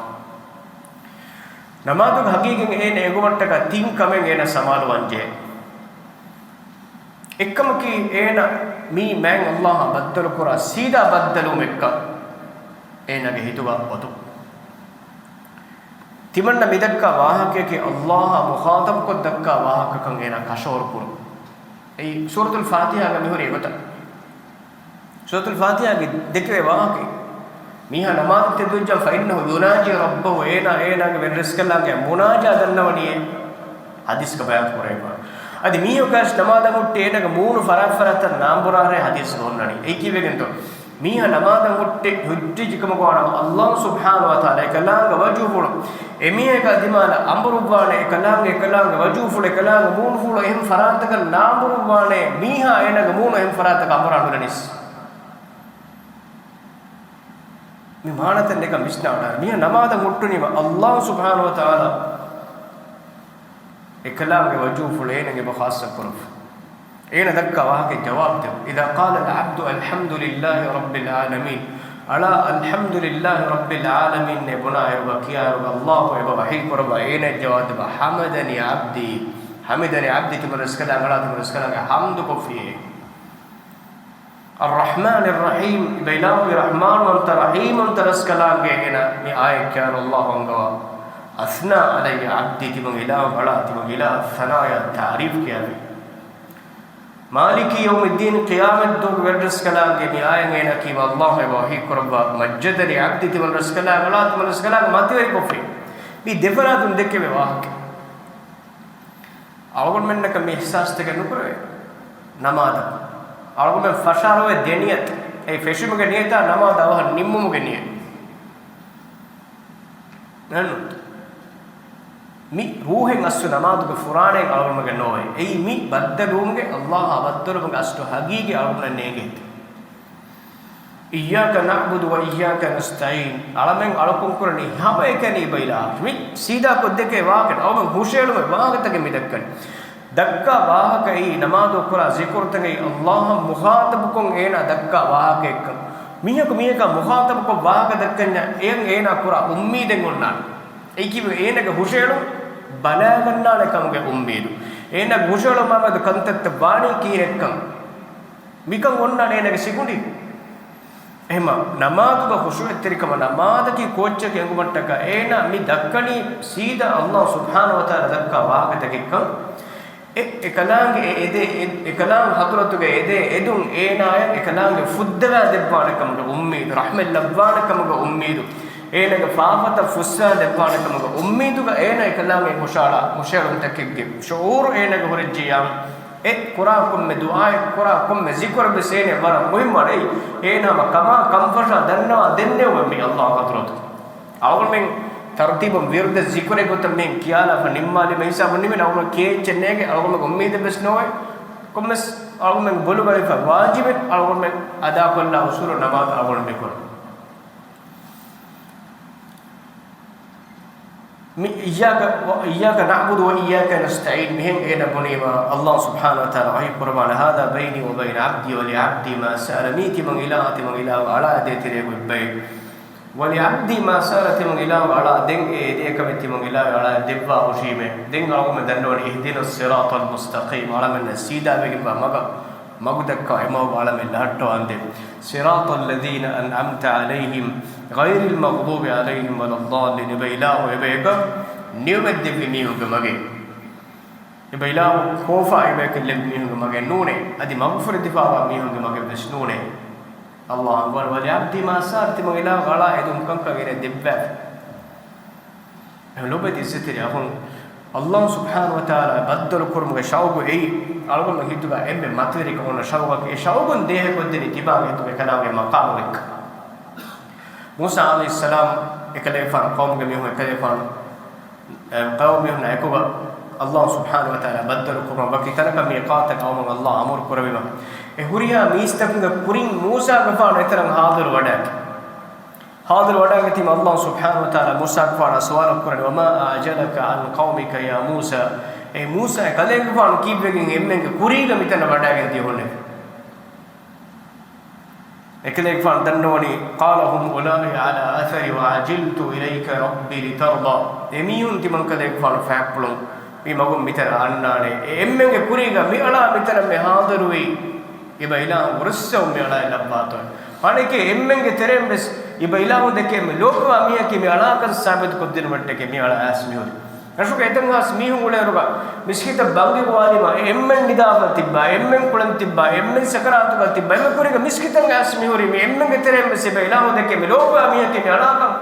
ނަމާދުގެ ހަގީގަތް އޭނަ އެނގުމަށްޓަކާ ތިން ކަމެއް އޭނަ ސަމާލުވާންޖެހޭ. އެއްކަމަކީ އޭނަ މީ މާތް އައްލާހާ ބައްދަލުކުރާ ސީދާ ބައްދަލުވުމެއްކަން އޭނަގެ ހިތުގަ އޮތުން. ތިމަންނަ މިދައްކާ ވާހަކަޔަކީ އައްލާހާ މުޚާޠަބުކޮށް ދައްކާ ވާހަކަކަން އޭނަ ކަށަވަރު ކުރުން. އެއީ ސޫރަތުލް ފާތިޙާގަ މިހުރީ އެގޮތަށް. ސޫރަތުލް ފާތިޙާގެ ދެކެވޭ ވާހަކައެއް. މީހާ ނަމާދު ތެދުވެއްޖާ، فإنه يناجي ربه، އޭނާ އޭނާގެ ވެރިރަސްކަލާނގެ މުނާޖާ ދަންނަވަނީ އޭ. ޙަދީޘްގަ ބަޔާން ކުރެވިފަ. އަދި މީހަކު ކަށި ނަމާދަށް ހުއްޓި އޭނާގެ މޫނު ފަރާތް ފަރާތަށް ނާނބުރާރޭ ޙަދީޘްގަ އޮންނަނީ. އެއީ ކީއްވެގެންތޯ؟ މީހާ ނަމާދަށް ހުއްޓި، ހުއްޓިއްޖެ ކަމަކު ވާނަމަ، އައްލާހު ސުބްޙާނަހު ވަތަޢާލާ އެކަލާނގެ ވަޖުހުފުޅު، އެމީހަކާ ދިމާލަށް އަނބުރުއްވާނެ، އެކަލާނގެ، އެކަލާނގެ ވަޖުހުފުޅު، އެކަލާނގެ މޫނުފުޅު އެހެން ފަރާތަކަށް ނާނބުރުއްވާނެ، މީހާ އޭނާގެ މޫނު އެހެން ފަރާތަކަށް އަނބުރާން ނުލަނީސް. މި މާނަތައް ނެގަން ވިސްނާވަޑާ. މީހާ ނަމާދަށް ހުއްޓުނީމަ، އައްލާހު ސުބްޙާނަހު ވަތަޢާލާ އެކަލާނގެ ވަޖުހުފުޅު އޭނަގެ އެބަ ޚާއްޞަ ކުރަން. އޭނަ ދައްކާ ވާހަކަ ޖަވާބު ދެވުން. إذا قال العبد الحمد لله رب العالمين. އަޅާ، الحمد لله رب العالمين އޭ ބުނާ އިރުގަ ކިޔާ އިރުގަ އައްލާހު އެބަ ވަޙީ ކުރައްވާ އޭނަ ޖަވާބު ދެއްވާ، حمدني عبدي، حمدني عبدي ތިމަން ރަސްކަލާނގެ އަޅާ، ތިމަން ރަސްކަލާނގެ ޙަމްދު ކޮށްފިއޭ. الرحمن الرحيم، އިބަ އިލާހުގެ ރަޙްމާންވަންތަ ރަޙީމްވަންތަ ރަސްކަލާނގެ އޭނަ މި އާޔަތް ކިޔާ އިރު އައްލާހު އަންގަވާ، أثنى علي عبدي ތިމަން އިލާހު އަޅާ، ތިމަން އިލާހަށް ސަނާޔާ ތަޢުރީފް ކިޔާފި. مالك يوم الدين ޤިޔާމަތްދުވަހުގެ ވެރިރަސްކަލާނގެ މި އާޔަތް އޭނަ ކީމަ އައްލާހު އެބަ ވަޙީ ކުރައްވާ، مجدني عبدي ތިމަން ރަސްކަލާނގެ އަޅާ، ތިމަން ރަސްކަލާނގެ މަތިވެރިކޮށްފި. މި ދެފަރާތުން ދެކެވޭ ވާހަކަ. އަޅުގަނޑުމެންނަކަށް މި އިޙްސާސްތަކެއް ނުކުރެވޭ. ނަމާދަށް އަޅުގަނޑުމެން ފަށާރަވޭ ދެނިޔަތް. އެ ފެށުމުގެ ނިޔަތާ ނަމާދަށް އަވަހަށް ނިންމުމުގެ ނިޔަތް. ނަން. މި ރޫހެއް އަސްލު ނަމާދުގެ ފުރާނައެއް އަޅުގަނޑުމެންގެ ނޯވޭ. އެއީ މި ބައްދަލުވުމުގެ، އައްލާހާ ބައްދަލުވުމުގެ އަސްލު ހަގީގީ އަޅުގަނޑަށް ނޭނގޭތީ. إياك نعبد وإياك نستعين. އަޅަމެން އަޅުކަން ކުރަނީ ހަމައެކަނި އިބަ އިލާހަށް. މި ސީދާކޮށް ދެކޭ ވާހަކަ، އަޅަމެން ހުށައެޅުމެއް ވާހަކަތަކެއް މި ދައްކަނީ. ދައްކާ ވާހަކައީ ނަމާދު ކުރާ ޒިކުރުތަކައި އައްލާހަށް މުޚާޠަބުކޮށް އޭނާ ދައްކާ ވާހަކައެއްކަން. މީހަކު މީހަކާ މުޚާޠަބުކޮށް ވާހަކަ ދައްކަންޏާ އެޔަށް އޭނާ ކުރާ އުއްމީދެއް އޮންނާނެ. އެއީ ކީއްވެ؟ އޭނާގެ ހުށައެޅުން ބަލާގަންނާނެ ކަމުގެ އުއްމީދު. އޭނާގެ ހުށައެޅުމާމެދު ކަންތައްތައް ވާނީ ކިހިނެއްކަން. މިކަން އޮންނާނެ އޭނަގެ ސިކުނޑި. އެހެމަ ނަމާދުގަ ޚުޝޫޢަތްތެރިކަމަށް، ނަމާދަކީ ކޯއްޗަކަށް އެނގުމަށްޓަކާ އޭނާ މި ދައްކަނީ ސީދާ އައްލާހު ސުބްޙާނަހު ވަތަޢާލާ ދައްކާ ވާހަކަތަކެއްކަން. އެ، އެކަލާނގެ އެ އެދޭ، އެ، އެކަލާނގެ ޙަޟްރަތުގަ އެދޭ އެދުން އޭނާޔަށް އެކަލާނގެ ފުއްދަވާ ދެއްވާނެ ކަމުގެ އުއްމީދު، ރަޙްމަތް ލައްވާނެ ކަމުގެ އުއްމީދު، އޭނާގެ ފާފަތައް ފުއްސާ ދެއްވާނެ ކަމުގެ އުއްމީދުގަ އޭނާ އެކަލާނގެ ހުށައަޅާ، ހުށައެޅުންތަކެއްގެ ޝުޢޫރު އޭނާގެ ހުރެއްޖިއްޔާ އެ ކުރާ ކޮންމެ ދުޢާއެއް، ކުރާ ކޮންމެ ޒިކުރެއްވެސް އޭނަ ވަރަށް މުހިއްމު އަޑެއް. އޭނާ ހަމަ ކަމާ ކަންފަށާ ދަންނަވާ ދެންނެވުމެއް މީ އައްލާހު ޙަޟްރަތު. އަޅުގަނޑުމެން ތަރުތީބުން ވިރުދެއް ޒިކުރެއް ގޮތަށް މިހެން ކިޔާލާފަ ނިންމާލީމަ ހިސާބުން ނިމިން އަޅުގަނޑު ކޭއްޗެއް ނޭނގެ އަޅުގަނޑުމެން އުއްމީދެއް ވެސް ނޯވޭ. ކޮންމެސް އަޅުގަނޑުމެން ބޮލުގަ އިފަ ވާޖިބެއް އަޅުގަނޑުމެން އަދާކޮށްލާ އުސޫލު ނަމާދު އަޅުގަނޑު މިކުރަން. މި އިއްޔާކަ، އިއްޔާކަ ނަޢުބުދު ވަ އިއްޔާކަ ނަސްތަޢީން މިހެން އޭނަ ބުނީމަ، ﷲ ސުބްޙާނަހޫ ވަތަޢާލާ ވަޙީ ކުރައްވާނެ، هذا بيني وبين عبدي ولعبدي ما سأل، މީ ތިމަން އިލާހާ ތިމަން އިލާހުގެ އަޅާ ދޭތެރޭގަ އޮތް ބައެއް. ولعبدي ما سأل، ތިމަން އިލާހުގެ އަޅާ ދެން އެ ދޭ ކަމެއް ތިމަން އިލާހުގެ އަޅާ ދެއްވާ ހުށީމޭ. ދެން އަޅުގަނޑުމެން ދަންނަވަނީ اهدنا الصراط المستقيم، އަޅަމެންނަށް ސީދާވެގެންވާ މަގަށް މަގު ދައްކާ އެމަގުގަ އަޅަމެން ލަހައްޓަވާނދޭ. صراط الذين أنعمت عليهم غير المغضوب عليهم ولا الضالين. އެބަ އިލާހު އެބަޔަކަށް ނިޢުމަތް ދެއްވި މީހުންގެ މަގެއް. އެބަ އިލާހު ކޯފާ އެބަޔަކަށް ލެއްވި މީހުންގެ މަގެއް ނޫނޭ. އަދި މަގުފުރެދިފާވާ މީހުންގެ މަގެއް ވެސް ނޫނޭ. ﷲ އަންގަވަން ولعبدي ما سأل، ތިމަން އިލާހުގެ އަޅާ އެދުން ކަންކަން އޭނަ ދެއްވާފަ. އެހެން ލޮބުވެތި އިއްޒަތްތެރި އަޚުން، ﷲ ސުބްޙާނަހޫ ވަތަޢާލާ ބައްދަލު ކުރުމުގެ ޝައުގު އެއީ، އަޅުގަނޑު ހިތުގަ އެންމެ މަތިވެރިކަމުން ޝައުގަކީ، އެ ޝައުގުން ދޭހަކޮށްދެނީ ތިބާގެ ހިތުގަ އެކަލާނގެ މަޤާމު ދެއްކަން. މޫސާ ޢަލައިހިއްސަލާމް އެކަލޭގެފާނު ޤައުމުގެ މީހުން، އެކަލޭގެފާނު، އެ، ޤައުމު މީހުންނާ އެކުގަ ﷲ ސުބްޙާނަހޫ ވަތަޢާލާ ބައްދަލު ކުރުމަށް ވަކި ތަނަކަށް މީޤާތަށް ޤައުމަށް ﷲ އަމުރު ކުރެއްވީމަ، އެ ހުރިހާ މީސްތަކުންގެ ކުރިން މޫސާގެފާނު އެތަނަށް ޙާޟިރު ވަޑައިގެން. ޙާޟިރު ވަޑައިގަތީމަ ﷲ ސުބްޙާނަހޫ ވަތަޢާލާ މޫސާގެފާނާ ސުވާލު ކުރަނީ، وما أعجلك عن قومك يا موسى؟ އޭ މޫސާ، ކަލޭގެފާނު ކީއްވެގެން އެންމެންގެ ކުރީގަ މިތަނަށް ވަޑައިގެން ދިޔަ ހުންނެވި؟ އެކަލޭގެފާނު ދަންނަވަނީ، قال هم أولئك على أثري وعجلت إليك رب لترضى. އެމީހުން ތިމަން ކަލޭގެފާނު ފަހަތްޕުޅުން މި މަގުން މިތަނަށް އަންނާނެ. އެ އެންމެންގެ ކުރީގަ މި އަޅާ މިތަނަށް މި ޙާޟިރުވީ. އިބަ އިލާހު ރުއްސަވުން މި އަޅާއަށް ލައްވާތޯ. އަނެކޭ އެންމެންގެ ތެރެއިން ވެސް އިބަ އިލާހު ދެކެ މި ލޯބިވާ މީހަކީ މި އަޅާކަން ސާބިތު ކޮށްދިނުމަށްޓަކައި މި އަޅާ އައިސް މިހުރި. ރަށުގެ އެތަން ހާސް މީހުން އުޅޭއިރުގަ މިސްކިތަށް ބަންގި ގޮވާލީމަ އެ އެންމެން ނިދާފަ ތިއްބާ، އެންމެން ކުޅެން ތިއްބާ، އެންމެން ސަކަރާތުގަ ތިއްބާ، އެންމެ ކުރީގަ މިސްކިތަށް އައިސް މިހުރި މި އެންމެންގެ ތެރެއިން ވެސް އިބަ އިލާހު ދެކެ މި ލޯބިވާ މީހަކީ މި އަޅާކަން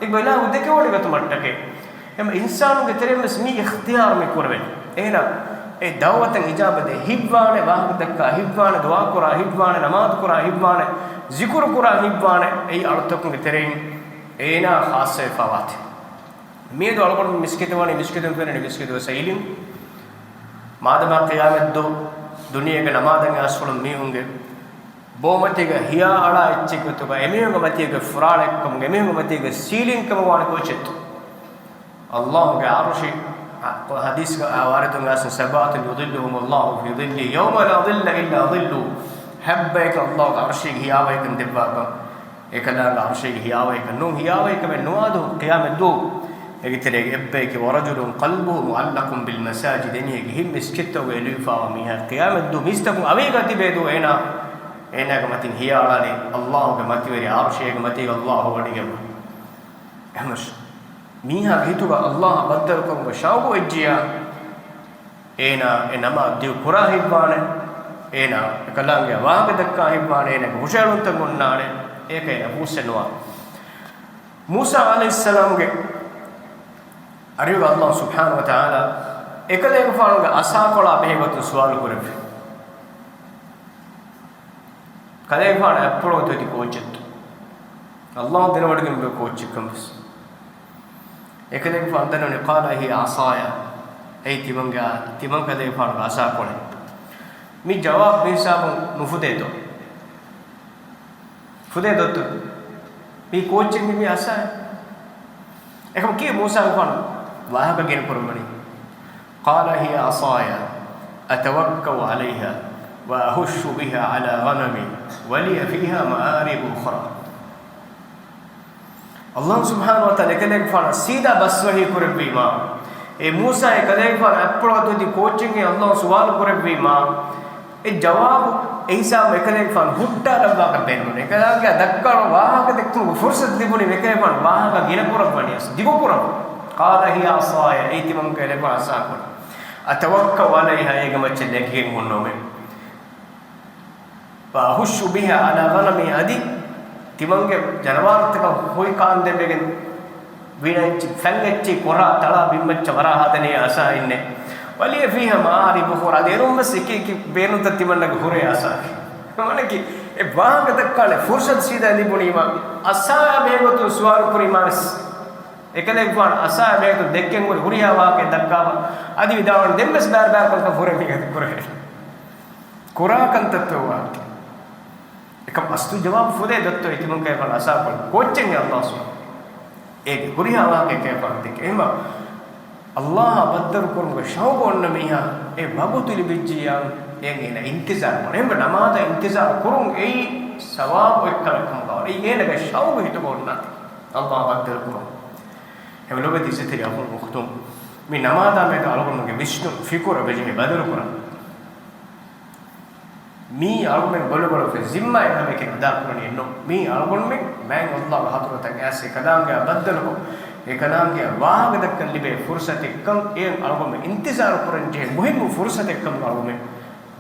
އިބަ އިލާހު ދެކެވޮޑިގަތުމަށްޓަކައި. އެމަ އިންސާނުގެ ތެރެއިން ވެސް މި އިޚްތިޔާރު މި ކުރެވެން. އޭނާ އެ ދަޢުވަތަށް އިޖާބަ ދޭ ހިތްވާނެ، ވާހަކަ ދައްކާ ހިތްވާނެ، ދުޢާ ކުރާ ހިތްވާނެ، ނަމާދު ކުރާ ހިތްވާނެ، ޒިކުރު ކުރާ ހިތްވާނެ، އެއީ އަޅުތަކުންގެ ތެރެއިން އޭނާ ޚާއްޞަވެފަ ވާތީ. މިއަދު އަޅުގަނޑު މިސްކިތު ވަނީ މިސްކިތުން ފެންނަނީ މިސްކިތު ވެސް އެއިލިން. މާދަމާ ޤިޔާމަތްދު ދުނިޔޭގެ ނަމާދަށް އައިސްފުޅުން މީހުންގެ ބޯމަތީގަ ހިޔާ އަޅާ އެއްޗެއްގެ ގޮތުގަ އެމީހުންގެ މަތީގެ ފުރާޅެއްކަމުގެ އެމީހުންގެ މަތީގެ ސީލިން ކަމަށް ވާނެ ކޯޗެއްތޯ؟ ﷲ ގެ ޢަރުޝި، އަ، ޙަދީޘްގަ ވާރިދުން އައިސް، سبعة يظلهم الله في ظله يوم لا ظل إلا ظله. ހައްބަޔަކަށް ﷲ ގެ ޢަރުޝީގެ ހިޔާވަހިކަން ދެއްވާކަން. އެކަލާނގެ ޢަރުޝީގެ ހިޔާވަހިކަން ނޫން، ހިޔާވަހިކަމެއް ނުވާދު ޤިޔާމަތްދުވަހު. އޭގެ ތެރޭގަ އެއްބަޔަކީ ورجل قلبه معلق بالمساجد، އެމީހެއްގެ ހިތް މިސްކިތްތަކުގަ އެލުވިފާވާ މީހާ. ޤިޔާމަތްދުވަހު މީސްތަކުން އަވަހިގަ ތިބޭދު އޭނާ، އޭނާގެ މަތިން ހިޔާ އަޅާލީ ﷲ ގެ މަތިވެރި ޢަރުޝީގެ މަތީގަ ﷲ ވަޑައިގެން. އެހެންވެސް މީހާގެ ހިތުގަ ﷲ އަށް ބައްދަލުކުރުމުގެ ޝައުގު އެއްޗިއްޔާ، އޭނާ އެ ނަމާދު ދިގު ކުރާ ހިތްވާނެ، އޭނާ އެކަލާނގެއާ ވާހަކަ ދައްކާ ހިތްވާނެ، އޭނާގެ ހުށަހެޅުންތައް އޮންނާނެ، އޭކަ އޭނާ ފޫއްސެއް ނުވާ. މޫސާ ޢަލައިހިއްސަލާމްގެ އަރިހުގަ ﷲ ސުބްޙާނަހޫ ވަތަޢާލާ އެކަލޭގެފާނުގެ އަސާކޮޅާ ބެހޭގޮތުން ސުވާލު ކުރެއްވި. ކަލޭގެފާނު އަތްޕުޅުގަ ތި އޮތީ ކޯއްޗެއްތޯ؟ ﷲ ދެނެވޮޑިގެން ބޭ ކޯއްޗެއްކަން ވެސް. އެކަލޭގެފާނު ދަންނަވަނީ، قال هي عصاي، އެއީ ތިމަންގެ، ތިމަން ކަލޭގެފާނުގެ އަސާކޮޅެއް. މި ޖަވާބު މި ހިސާބުން ނުފުދޭތޯ؟ ފުދޭ ދޮއްތޯ؟ މީ ކޯއްޗެއް މީ، މީ އަސާ. އެކަމަކު މޫސާގެފާނު ވާހަކަ ގިނަ ކުރައްވަނީ. قال هي عصاي أتوكأ عليها وأهش بها على غنمي ولي فيها مآرب أخرى. ﷲ ސުބްޙާނަހޫ ވަތަޢާލާ އެކަލޭގެފާނަށް ސީދާ ބަސްވަޙީ ކުރެއްވީމާ، އޭ މޫސާ، އެކަލޭގެފާނު އަތްޕުޅުގަ ތި އޮތީ ކޯއްޗެއްހޭ ﷲ ސުވާލު ކުރެއްވީމާ، އެ ޖަވާބު އެ ހިސާބުން އެކަލޭގެފާނު ހުއްޓާލައްވާކަށް ބޭނުން. އެކަލާނގެއަށް ދައްކާނެ ވާހަކަ ދެއްކުމުގެ ފުރުޞަތު ލިބުނީ އެކަލޭގެފާނު ވާހަކަ ގިނަ ކުރައްވަނީ، ދިގު ކުރައްވަނީ. قال هي عصاي، އެއީ ތިމަން ކަލޭގެފާނުގެ އަސާކޮޅެއް. أتوكأ عليها، އޭގެ މައްޗަށް ލެކިގެން ހުންނަވަމޭ. وأهش بها على غنمي، އަދި ތިމަންގެ ޖަނަވާރުތަކަށް ހޮތް ކާންދެވިގެން ވީނަ އެއްޗި، ފެން އެއްޗި ކޮށާ ތަޅާ ބިންމައްޗަށް ވަރާ ހަދަނީ އަސާއިންނޭ. ولي فيها مآرب أخرى، އަދި އޭރުން ވެސް އެކި އެކި ބޭނުންތައް ތިމަންނަގެ ހުރޭ އަސާގެ. މާނައަކީ އެ ވާހަކަ ދައްކާނެ ފުރުޞަތު ސީދާ ލިބުނީމާ، އަސާއާ ބެހޭގޮތުން ސުވާލު ކުރީމާ ވެސް އެކަލޭގެފާނު އަސާ މޭތު ދެއްކެން ހުރި ހުރިހާ ވާހަކައެއް ދައްކާފަ އަދި ވިދާޅުވަނީ ދެންވެސް ބާރުބާރުކޮށް ފުރެ މީހަކު ކުރެވޭ. ކުރާ ކަންތައްތޯ ވާހަކަ. އެކަމް އަސްލު ޖަވާބު ފުދޭ ދޮއްތޯ ތިމަން ކައިފާނު އަސާކޮޅު ކޯއްޗެއް އެ އައްލާހު ސުބްޙާނަހު. އޭގެ ހުރިހާ ވާހަކައެއް ކައިފާނު ދެއްކޭ. އެހެންމަ އައްލާހާ ބައްދަލު ކުރުމުގެ ޝައުގު އޮންނަ މީހާ އެ ވަގުތު ލިބިއްޖިއްޔާ އޭނަ އިންތިޒާރު ކުރޭ. އެހެންމަ ނަމާދަށް އިންތިޒާރު ކުރުން އެއީ ސަވާބު އެއްކަމެއް ކަމުގަ ވަނީ. އެއީ އޭނަގެ ޝައުގު ހިތުގަ އޮންނާތީ އައްލާހާ ބައްދަލު ކުރުން. އެހެންމަ ލޮބުވެތި އިއްޒަތްތެރި އަޚުން އުޚްތުން، މި ނަމާދާ މޭދު އަޅުގަނޑުމެންގެ ވިސްނުން ފިކުރަށް ވެޖެހޭ ބަދަލު ކުރަން. މީ އަޅުގަނޑުމެން ބޮލުބޮލުގެ ޒިންމާއެއް ހަމައެކަނި އަދާކުރަނީ އެއްނޫން. މީ އަޅުގަނޑުމެން މާތް އައްލާހުގެ ޙަޟްރަތަށް އައިސް އެކަލާނގެއާ ބައްދަލުކޮށް، އެކަލާނގެއަށް ވާހަކަ ދައްކަން ލިބޭ ފުރުޞަތެއްކަން އެ އަޅުގަނޑުމެން އިންތިޒާރު ކުރަން ޖެހޭ މުހިއްމު ފުރުޞަތެއްކަމުގަ އަޅުގަނޑުމެން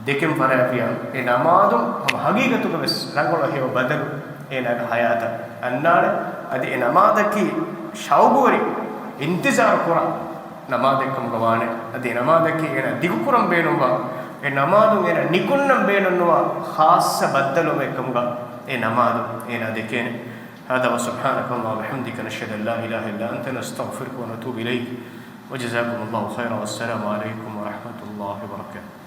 ދެކެން ފަރާތްވިޔާ، އެ ނަމާދުން ހަމަ ހަގީގަތުގަ ވެސް ރަނގަޅަށް ހެޔޮ ބަދަލު އޭނާގެ ޙަޔާތަށް އަންނާނެ. އަދި އެ ނަމާދަކީ ޝައުގުވެރި އިންތިޒާރު ކުރާ ނަމާދެއްކަމުގަ ވާނެ. އަދި އެ ނަމާދަކީ އޭނާ ދިގުކުރަން ބޭނުންވާ، އެ ނަމާދުން އޭނާ ނިކުންނަން ބޭނުންނުވާ ޚާއްޞަ ބައްދަލުވުމެއްކަމުގަ އެ ނަމާދު އޭނާ ދެކޭނެ. هذا وسبحانك اللهم وبحمدك، نشهد أن لا إله إلا أنت، نستغفرك ونتوب إليك. وجزاكم الله خيرا، والسلام عليكم ورحمة الله وبركاته.